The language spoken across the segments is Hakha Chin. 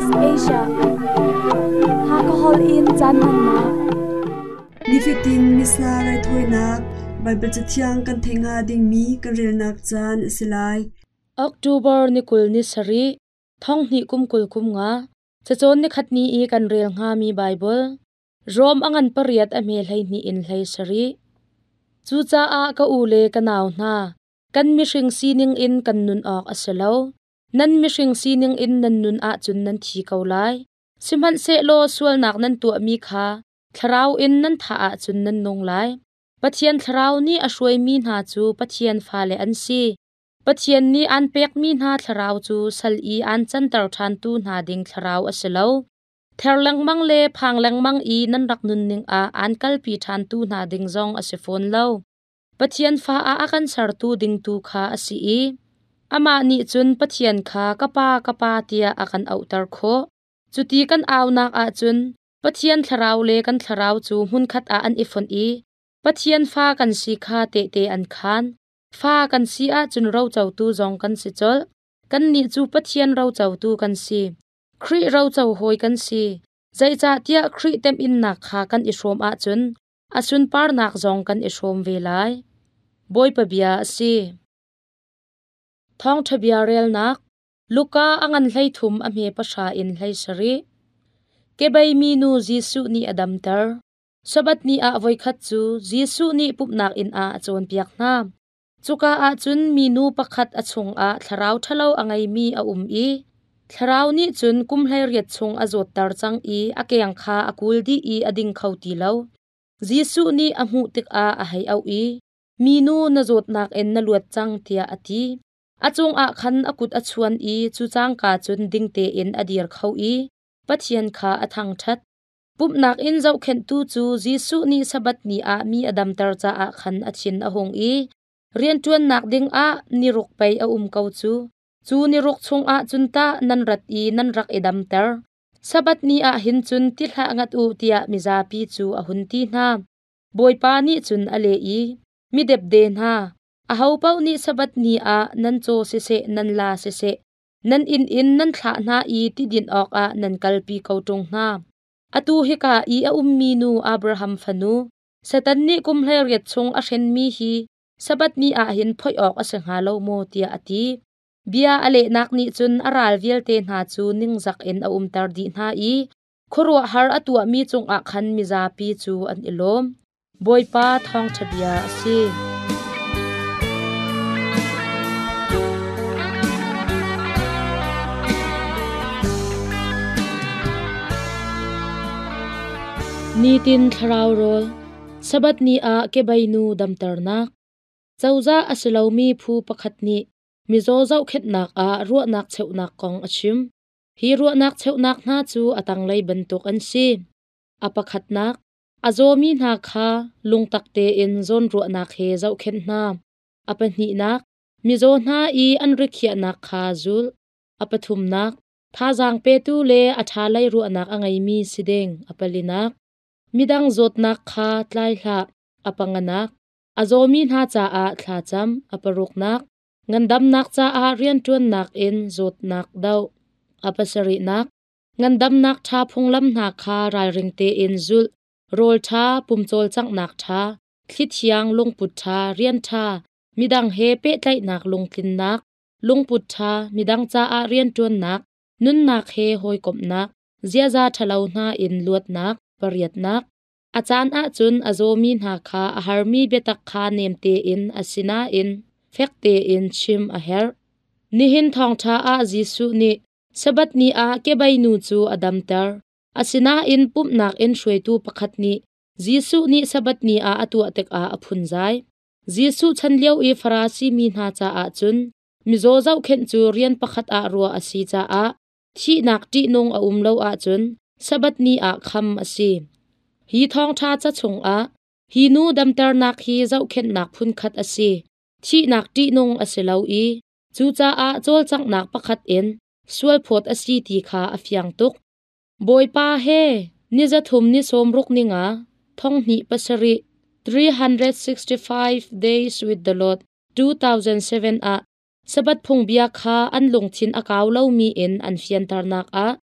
SBS Asia Hakha holh in caan hmannak. Nifatin Missa raithawinak Baibal Cathiang kan theih hnga dingmi kan relnak caan a si lai. October ni 20 ni sarih, thong hnih kum 20 kum nga, cacawn ni khat ni i kan rel hngami Baibal, Rom a ngan pariat a hme 12 in 17. Cucaah ka u le ka nau hna, kan mihring sining in kan nun awk a si lo. Nan mihring sining in nan nun ahcun nan thi ko lai. Sihmanhsehlaw sualnak nan tuahmi kha thlarau in nan thah ahcun nan nung lai. Pathian thlarau nih a hruaimi hna cu Pathian fale an si. Pathian nih aan pekmi hna thlarau cu sal i aan canter ṭhantu hna ding thlarau a si lo. Ther lengmang le phang lengmang i nan rak nunning ah aan kalpi ṭhantu hna ding zong a si fawn lo. Pathian fa ah a kan sertu ding tu kha a si i amah nih cun Pathian kha ka Pa, ka Pa tiah a kan auhter khawh. Cuti kan aunak ahcun Pathian thlarau le kan thlarau cu hmunkhat ah an i fonh i Pathian fa kan si kha tehte an khaan. Fa kan si ahcun rocotu zong kan si colh. Kannih cu Pathian rocotu kan si. Khrih roco hawi kan si. Zeicahtiah Khrih temhinnak kha kan i hrawm ahcun a sunparnak zong kan i hrawm ve lai. Bawipa bia a si. Thawngṭha bia relnak Luka a ngan 13 a hme pahra in 17. Kebei minu Jesuh nih a damter. Sabbath ni ah voikhat cu Jesuh nih pumhnak inn ah a cawnpiak hna. Cuka ah cun minu pakhat a chungah thlarau ṭhalo a ngeimi a um i thlarau nih cun kum 18 chung a zawtter cang i a keng kha a kul dih i a ding kho ti lo. Jesuh nih a hmuh tikah a hei auh i, Minu, na zawtnak in na luat cang, tiah a ti. A cungah khan a kut a chuan i cu cangka cun ding tein a dir kho i Pathian kha a thangṭhat. Pumhnak inn zohkhenhtu cu Jesuh nih Sabbath ni ah mi a damter caah khan a thin a hung i rianṭuannak dingah ni ruk pei a um ko cu. Cu ni ruk chungah cun tah nan rat i nan rak i damter. Sabbath ni ah hin cun ti hlah ngat u tiah mizapi cu a hun ti hna. Bawipa nih cun a leh i, Mi depde hna, ahopaoh nih Sabbath ni ah nan caw siseh nan la siseh, nan inn in nan thlah hna i ti din awkah nan kalpi ko ṭung hna. Atu hika i a ummi nu Abraham fanu, Satan nih kum 18 chung a hrenmi hi Sabbath ni ah hin phoih awk a si hnga lo maw tiah a ti. Bia a lehnak nih cun a ral vialte hna cu ningzak in a umter dih hna i khuaruahhar a tuahmi cungah khan mizapi cu an i lawm. Bawipa thawngṭha bia a si. Nitin thlarau rawl Sabbath ni ah kebei nu damternak Cozah a si lomi phu pakhat nih mizaw zohkhenhnak ah ruahnak cheuhnak kong a chim. Hi ruahnak cheuhnak hna cu a tanglei bantuk an si. A pakhatnak, a zawmi hna kha lungtak tein zawnruahnak he zohkhenh hna. A pahnihnak, mizaw hna i an rikhiahnak kha zulh. A pathumnak, thazaang petu le a ṭhalei ruahnak a ngeimi si ding. A palinak, midang zawtnak kha tlai hlah. A panganak, a zawmi hna caah thlacam. A paruknak, ngandamnak caah rianṭuannak in zawtnak doh. A pasarihnak, ngandamnak ṭha phunglam hna kha ralring tein zulh. Rawl ṭha, pum cawlcanghnak ṭha, thli thiang, lungput ṭha, rian ṭha, midang he pehtlaihnak lungtlinnak, lungput ṭha, midang caah rianṭuannak, nunnak he hawikomhnak, ziaza ṭhalo hna in luatnak. Pariatnak, a caan ahcun a zawmi hna kha a harmi biatak kha nem tein asinain fek tein chim a herh. Nihin thawngṭha ah Jesuh nih Sabbath ni ah kebei nu cu a damter. Asinain pumhnak inn hruaitu pakhat nih Jesuh nih Sabbath ni ah a tuah tikah a phunzai. Jesuh chan lio i Farasi mi hna caah cun mizaw zohkhenh cu rian pakhat ah ruah a si caah thihnak ṭihnung a um lo ahcun Sabbath ni ah kham a si. Hi thawngṭha ca chungah hi nu damternak hi zohkhenhnak phunkhat a si. Thihnak ṭihnung a si lo i cucaah cawlcanghnak pakhat in sualphawt a si ti kha a fiang tuk. Bawipa he ni 3 ni 60 ni nga 2007 365 Days with the Lord 2007 ah Sabbath phungbia kha an lungthin a kau lomi in an fianternak ah.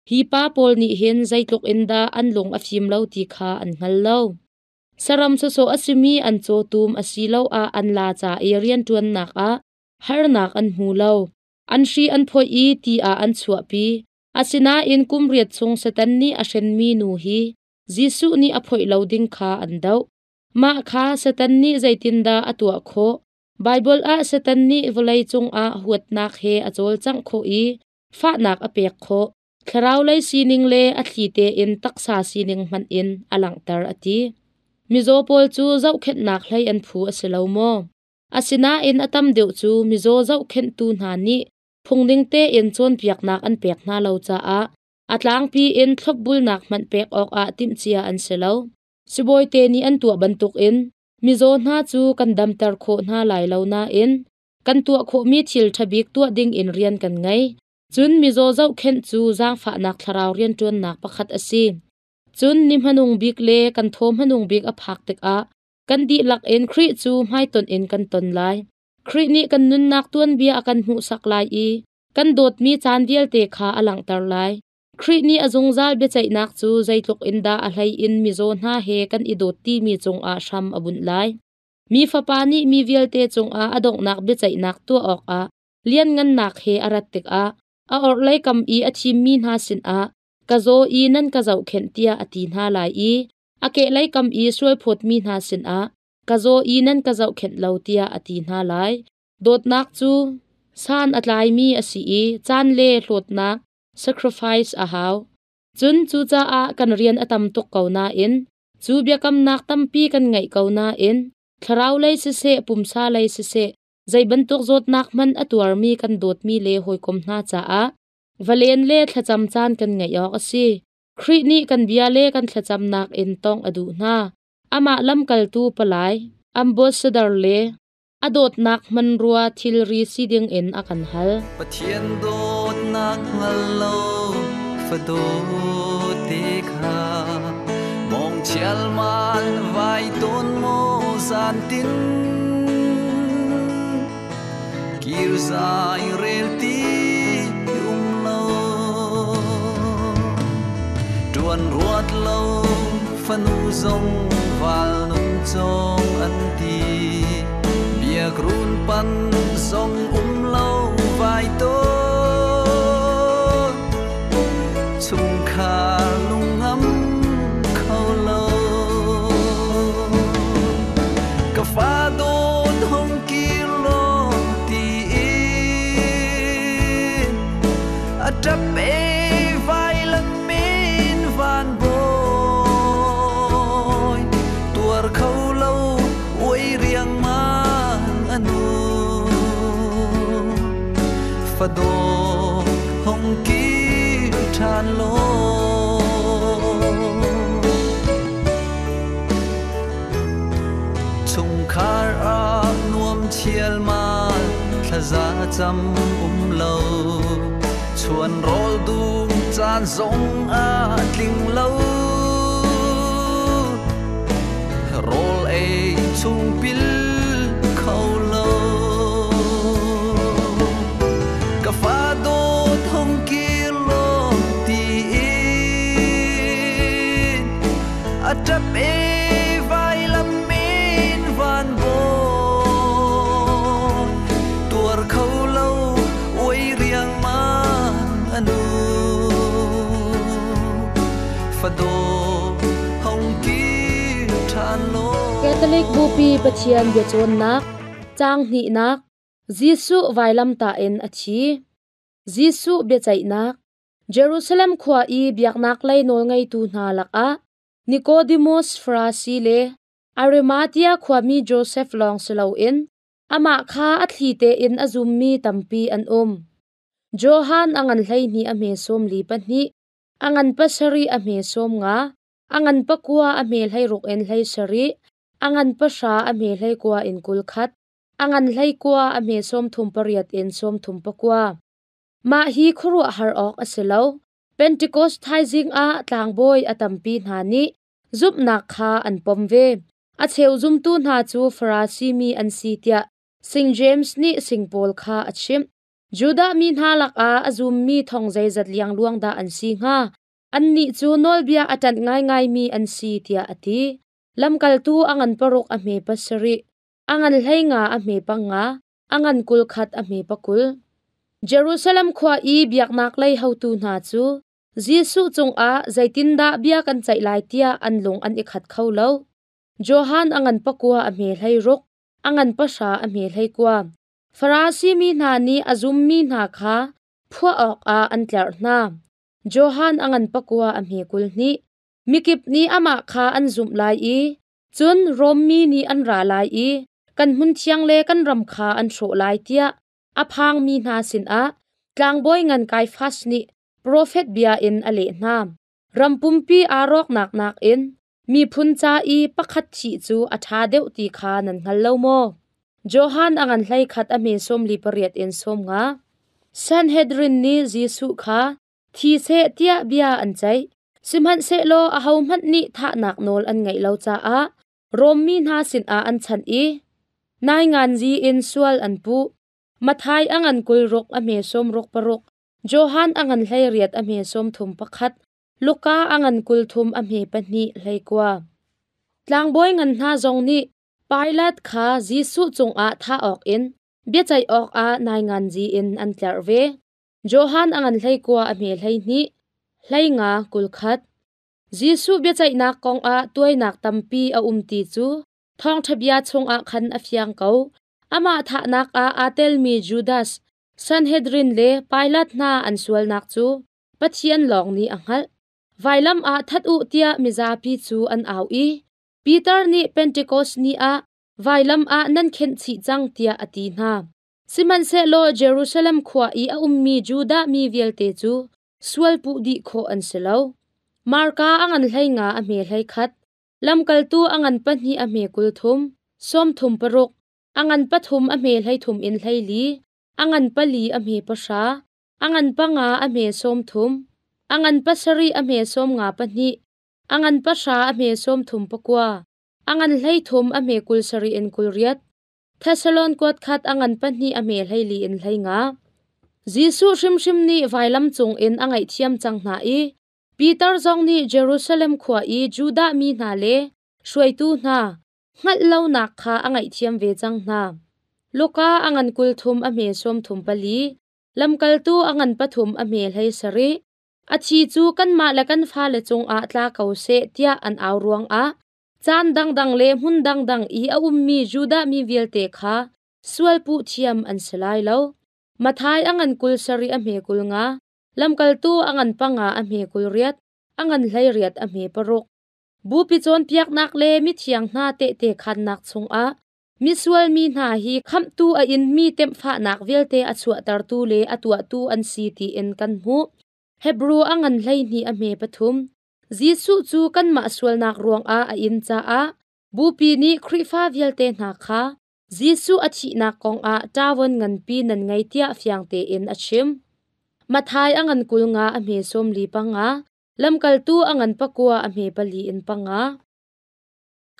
Hi pa pawl nih hin zeitluk in dah an lung a fim lo ti kha an hngal lo. Saram sawsawh a simi an cawtum asiloah an la ca i rianṭuannak ah harnak an hmu lo. An hri an phoih i ti ah an chuahpi. Asinain kum riat chung Satan nih a hrenmi nu hi Jesuh nih a phoih lo ding kha an doh. Mah kha Satan nih zeitindah a tuah khawh? Baibal ah Satan nih vawleicung ah huatnak he a cawlcangh khawh i fahnak a pek khawh. Thlaraulei sining le a thli tein taksa sining hmanh in a langhter a ti. Mizaw pawl cu zohkhenhnak hlei an phu a si lo maw? Asinain a tam deuh cu mizaw zohkhenhtu hna nih phungning tein cawnpiaknak an pek hna lo caah a tlangpi in thlopbulnak hmanh pek awkah timhcia an si lo. Sibawite nih an tuah bantukin mizaw hna cu kan damter khawh hna lai lo nain kan tuah khawhmi thil ṭha bik tuah dingin rian kan ngei. Cun mizaw zohkhenh cu zaangfahnak thlarau rianṭuannak pakhat a si. Cun ni hmanung bik le kan thaw hmanung bik a phak tikah kan dihlak in Khrih cu hmaitonh in kan ton lai. Khrih nih kan nunnak tuanbia a kan hmuhsak lai i kan dawtmi caan vialte kha a langhter lai. Khrih nih a zungzal biaceihnak cu zeitluk in dah a hlei in mizaw hna he kan i dawt timi cungah hram a bunh lai. Mi Fapa nih mi vialte cungah a donghnak biaceihnak tuah awkah lianngannak he a rat tikah a orhlei kam i a thimmi hna sinah ka zaw i nan ka zohkhenh tiah a ti hna lai i a kehlei kam i sualphawtmi hna sinah ka zaw i nan ka zohkhenh lo tiah a ti hna lai. Dawtnak cu san a tlaimi a si i caan le hlawtnak sacrifice a hau. Cun cucaah kan rian a tam tuk ko nain cu biakamnak tampi kan ngeih ko nain thlarau lei siseh pumsa lei siseh zei bantuk zawtnak hmanh a tuarmi kan dawtmi le hawikom hna caah valen le thlacam caan kan ngeih awk a si. Khrih nih kan bia le kan thlacamnak in tawngh a duh hna. Amah lamkaltu palai, ambassador le a dawtnak hmanrua thilri si dingin a kan hal. Pathian dawtnak hngal lo fado te kha mong chial mal vai ton mo zan tin kir zai rel ti um lo tuan ruat lo fanu zong val nun chong an ti biak run pan zong um lo vai to chungkhar lungam kho lo ka fa dawt hong kir lo ti in a ṭap e vai min van bawi tuar kho lo uai riang mang anu fado hong kir ṭhan lo chungkhar ah nuam thial mal thlaza cam um lo chuan rawl dum caan zong a tling lo rawl ei chung pil kho lo ka fa dawt hong kir lo ti in a ṭap e vai lam in van bawi tuar kho lo ui riang mang anu fado hong kir ṭhan lo Catholic Bupi Pathian biacawnnak caang hnihnak Jesuh vailamtah in a thi. Jesuh biaceihnak Jerusalem khua i biaknak lei nawlngeitu hna lakah Nicodemus Farasi le Arimathea khuami Josef lawng si loin amah kha a thli tein a zummi tampi an um. Johan a ngan 12 a hme 42, a ngan 7 a hme 50, a ngan 9 a hme 16 in 17, a ngan 10 a hme 19 in 21, a ngan 19 a hme 38 in 39. Mah hi khuaruahhar awk a si lo. Pentecost thaizing ah tlangbawi a tampi hna nih zumhnak kha an pom ve. A cheu zumtu hna cu Farasi mi an si tiah St. James nih sing pawl kha a chimh. Judah mi hna lakah a zummi thong zeizat liangluang dah an si hnga? Annih cu nawlbia a ṭanh ngaingaimi an si tiah a ti. Lamkaltu a ngan paruk a hme pasarih, a ngan 15 a hme panga, a ngan 21 a hme 20. Jerusalem khua i biaknak lei hotu hna cu Jesuh cungah zeitindah bia kan ceih lai tiah an lung an i khat kho lo. Johan a ngan pakua a hme 16, a ngan pahra a hme 19. Farasi mi hna nih a zummi hna kha phuah awkah an tlerh hna. Johan a ngan pakua a hme 22. Mikip nih amah kha an zumh lai i cun Rom mi nih an ra lai i kan hmunthiang le kan ram kha an hrawh lai tiah a phangmi hna sinah tlangbawi ngan Kaifas nih profet bia in a leh hna. Ram pumpi aa rawknak nakin miphun ca i pakhat thih cu a ṭha deuh ti kha nan hngal lo maw? Johan a ngan 11 a hme 48 in 50. Sanhedrin nih Jesuh kha thi seh tiah bia an ceih. Sihmanhsehlaw ahohmanh nih thahnak nawl an ngeih lo caah Rom mi hna sinah an chanh i nainganzi in sual an puh. Matthai a ngan 26 a hme 66, Johan a ngan 18 a hme 31, Luka a ngan 30 a hme 2 19. Tlangbawi ngan hna zong nih Pilat kha Jesuh cungah thah awkin biaceih awkah nainganzi in an tlerh ve. Johan a ngan 19 a hme 12, 15 21. Jesuh biaceihnak kongah tuainak tampi a um ti cu thawngṭha bia chungah khan a fiang ko. Amah thahnak ah aa telmi Judas, Sanhedrin le Pilat hna an sualnak cu Pathian lawng nih a hngalh. Vailam ah that u tiah mizapi cu an au i Peter nih Pentekos ni ah vailam ah nan khenh chih cang tiah a ti hna. Sihmanhsehlaw Jerusalem khua i a ummi Judah mi vialte cu sual puh dih khawh an si lo. Marka a ngan 15 a hme 11, lamkaltu a ngan pahnih a hme 30, 36, a ngan pathum a hme 33 in 24, a ngan pali a hme pahra, a ngan panga a hme 30, a ngan pasarih a hme 52, a ngan pahra a hme 39, a ngan 33 a hme 27 in 28. Thessalon kuat khat a ngan pahnih a hme 24 in 15. Jesuh hrimhrim nih vailam cung in a ngaihthiam cang hna i Peter zong nih Jerusalem khua i Judah mi hna le hruaitu hna hngalh lonak kha a ngaihthiam ve cang hna. Luka a ngan 30 a hme 34, lamkaltu a ngan pathum a hme 17. A thi cu kanmah le kan fale cungah tla ko seh tiah an au ruangah caan dangdang le hmun dangdang i a ummi Judah mi vialte kha sual puh thiam an si lai lo. Matthai a ngan 27 a hme 50, lamkaltu a ngan panga a hme 28, a ngan 18 a hme paruk. Bupi cawnpiaknak le mithiang hna tehte khannak chungah misual mi hna hi khamhtu a inmi temhfahnak vialte a chuahtertu le a tuahtu an si tiin kan hmuh. Hebru a ngan 12 a hme pathum. Jesuh cu kanmah sualnak ruangah a in caah Bupi nih Khrihfa vialte hna kha Jesuh a thihnak kongah ṭavon nganpi nan ngei tiah fiang tein a chim. Matthai a ngan 50 a hme 45, lamkaltu a ngan pakua a hme pali in panga.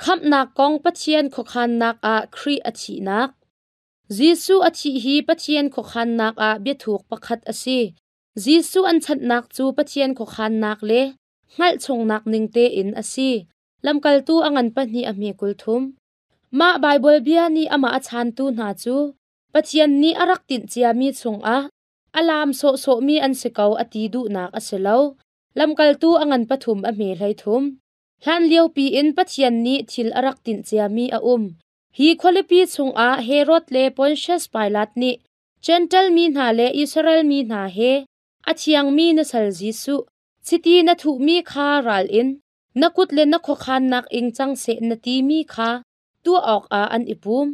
Khamhnak kong Pathian khuakhannak ah Khrih a thihnak. Jesuh a thih hi Pathian khuakhannak ah biathuk pakhat a si. Jesuh an chanhnak cu Pathian khuakhannak le hngalh chungnak ning tein a si. Lamkaltu a ngan pahnih a hme 30. Mah Baibal bia nih amah a chantu hna cu Pathian nih a rak tinh ciami chungah a laam sawhsawhmi an si ko a ti duhnak a si lo. Lamkaltu a ngan pathum a hme 13. Hlan liopi in Pathian nih thil a rak tinh ciami a um. Hi khualipi chungah Herod le Pontius Pilat nih Jentail mi hna le Israel mi hna he a thiangmi na sal Jesuh, chiti na thuhmi kha ral in na kut le na khuakhannak ing cang seh na timi kha tuah awkah an i pum.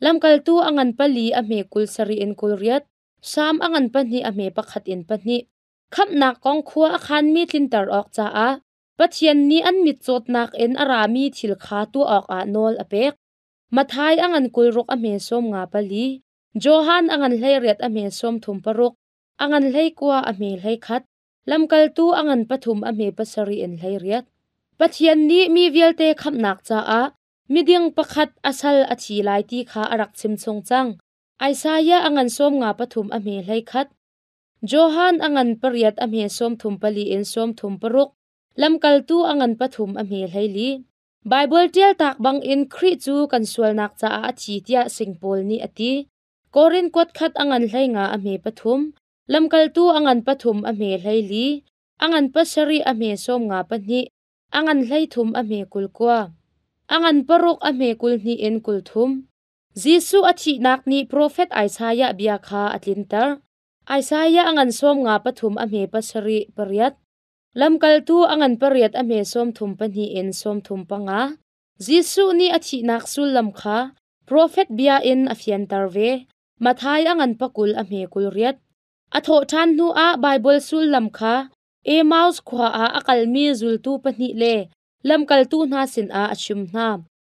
Lamkaltu a ngan pali a hme 27 in 28, Salm a ngan pahnih a hme pakhat in pahnih. Khamhnak kong khua a khanmi tlinter awk caah Pathian nih an mitcawtnak in a rami thil kha tuah awkah nawl a pek. Matthai a ngan 26 a hme 54, Johan a ngan 18 a hme 36, a ngan 19 a hme 21, lamkaltu a ngan pathum a hme pasarih in 18. Pathian nih mi vialte khamhnak caah miding pakhat a sal a thi lai ti kha a rak chim chung cang. Isaiah a ngan 53 a hme 11. Johan a ngan 8 a hme 34 in 36. Lamkaltu a ngan 3 a hme 24. Baibal ṭial tak bangin Khrih cu kan sualnak caah a thi tiah sing Paul nih a ti. Korin kuat khat a ngan 15 a hme 3. Lamkaltu a ngan 3 a hme 14. A ngan 7 a hme 52. A ngan 33 a hme 29. A ngan 6 a hme 22 in 33. Jesuh a thihnak nih profet Isaiah bia kha a tlinter. Isaiah a ngan 53 a hme 7 pariat. Lamkaltu a ngan 8 a hme 32 in 35. Jesuh nih a thihnak sullam kha profet bia in a fianter ve. Matthai a ngan 20 a hme 28. A thawh ṭhan hnuah Baibal sullam kha Emmaus khua ah a kalmi zultu pahnih le lamkaltu hna sinah a chim hna.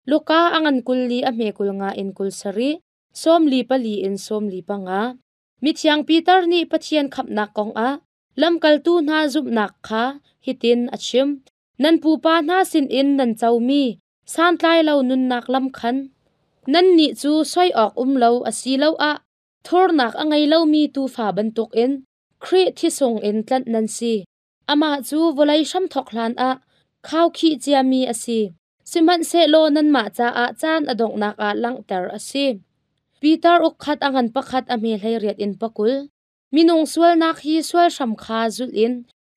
Luka a ngan 24 a hme 50 in 27, 44 in 45. Mithiang Peter nih Pathian khamhnak kongah lamkaltu hna zumhnak kha hitin a chim. Nan pupa hna sinin nan comi santlai lo nunnak lam khan nannih cu soi awk um lo asiloah thurnak a ngei lomi tuufa bantukin Khrih thisung in tlanh nan si. Amah cu vawlei hramthawk hlanah khaukhih ciami a si. Sihmanhsehlaw nanmah caah caan a donghnak ah langhter a si. Peter uk khat a ngan pakhat a hme 18 in 20. Minung sualnak hi sual hram kha zulh in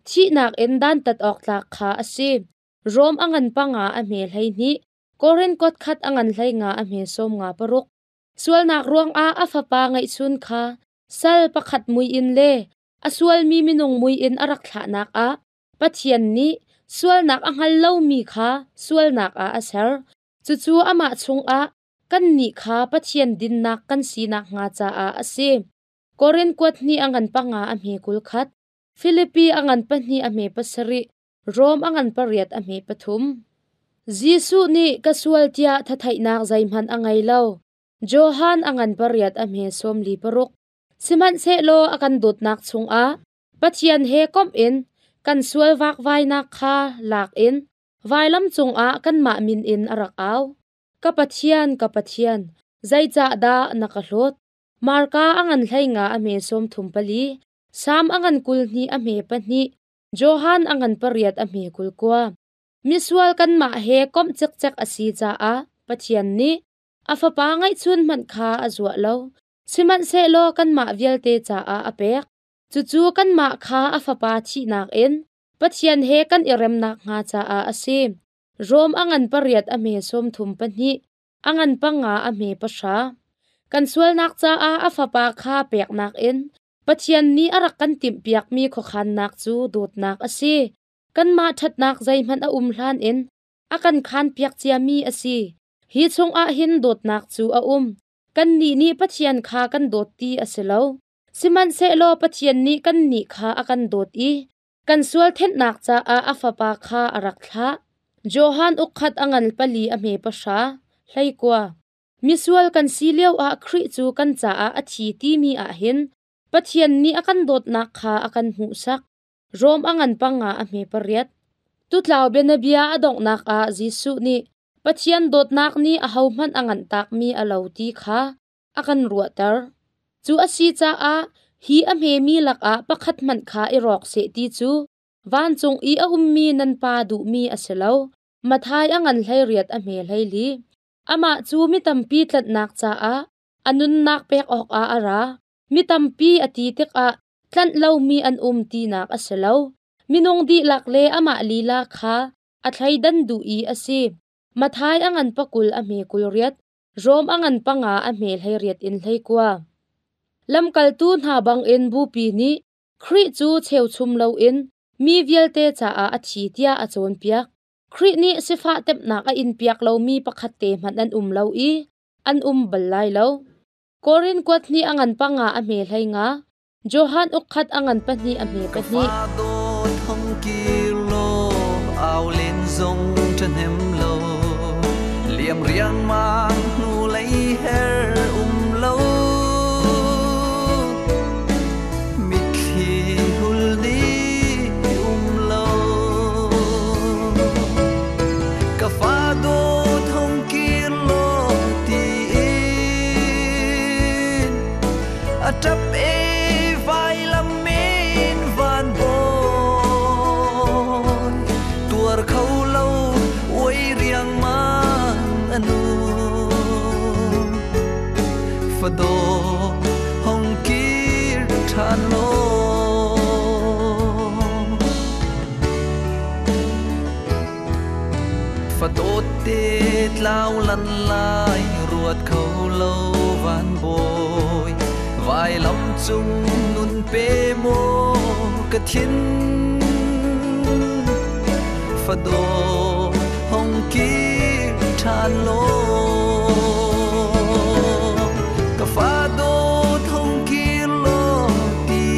thihnak in dantat awk tlak kha a si. Rom a ngan 5 a hme 12. Korin kot khat a ngan 15 a hme 56. Sualnak ruangah a fapa ngeihchun kha sal pakhat mui in le a sualmi minung mui in a rak thlahnak ah Pathian nih sualnak a hngal lomi kha sualnak ah a ser. Cucu amah chungah kannih kha Pathian dinnak kan si nakhnga caah a si. Korin kuat hnih a ngan 5 a hme 21. Filipi a ngan 2 a hme 7. Rom a ngan 8 a hme 3. Jesuh nih ka sual tiah thathaihnak zeihmanh a ngei lo. Johan a ngan 8 a hme 46. Sihmanhsehlaw a kan dawtnak chungah Pathian he komh in kan sual vakvainak kha lak in vailam cungah kanmah min in a rak au. Ka Pathian, ka Pathian, zeicahdah na ka hlawt? Marka a ngan 15 a hme 34, Sam a ngan 22 a hme 2, Johan a ngan 8 a hme 29. Misual kanmah he komh cikcek a si caah Pathian nih a fapa ngeihchun hmanh kha a zuah lo. Sihmanhsehlaw kanmah vialte caah a pek. Cucu kanmah kha a fapa thihnak in Pathian he kan i remnak hnga caah a si. Rom a ngan 8 a hme 32, a ngan 5 a hme 10. Kan sualnak caah a fapa kha peknak in Pathian nih a rak kan timhpiakmi khuakhannak cu dawtnak a si. Kanmah ṭhatnak zeihmanh a um hlan in a kan khanpiak ciami a si. Hi chungah hin dawtnak cu a um. Kannih nih Pathian kha kan dawt ti a si lo. Sihmanhsehlaw Pathian nih kannih kha a kan dawt i kan sual thenhnak caah a Fapa kha a rak thlah. Johan uk khat a ngan 4 a hme 10, 19. Misual kan si lioah Khrih cu kan caah a thi timi ah hin Pathian nih a kan dawtnak kha a kan hmuhsak. Rom a ngan 5 a hme 8. Tutlau bianabia a donghnak ah Jesuh nih Pathian dawtnak nih ahohmanh a nganhtakmi a lo ti kha a kan ruahter. Cu a si caah hi a hmemi lakah pakhat hmanh kha i rawk seh ti cu vancung i a ummi nan Pa duhmi a si lo. Matthai a ngan 18 a hme 24. Amah cu mi tampi tlanhnak caah a nunnak pek awkah a ra. Mi tampi a ti tikah tlanh lomi an um tinak a si lo. Minung dihlak le amah lila kha a thleidan duh i a si. Matthai a ngan 20 a hme 28, Rom a ngan 5 a hme 18 in 19. Lamkaltu hna bangin bupi nih Khrih cu cheuchum loin mi vialte caah a thi tiah a cawnpiak. Khrih nih sifah temhnak a inpiak lomi pakhat te hmanh an um lo i an um bal lai lo. Korin kuat hnih a ngan 5 a hme 15, Johan uk khat a ngan 2 a hme 2. Ka fa dawt hong kir law au len zong ṭhahnem lo liam riangmang hnu lei her um lo mitthli hul ni um lo ka fa dawt hong kir law tiin. Fadawt te tlau lan lai ruat kho lo van bawi. Vailam cung nun pe maw ka thin. Fadawt hong kir ṭhan law. Ka fadawt hong kir law tiin.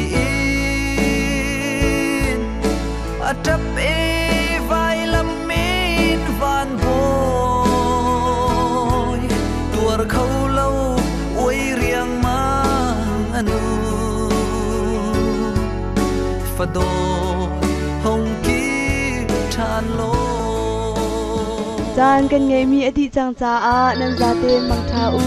A ṭap e vailam in van bawi. Tuar kho lo uai riangmang a nu. Fadawt hong kir ṭhan law. Caan kan ngeihmi a dih cang caah nan zaten mangṭha u.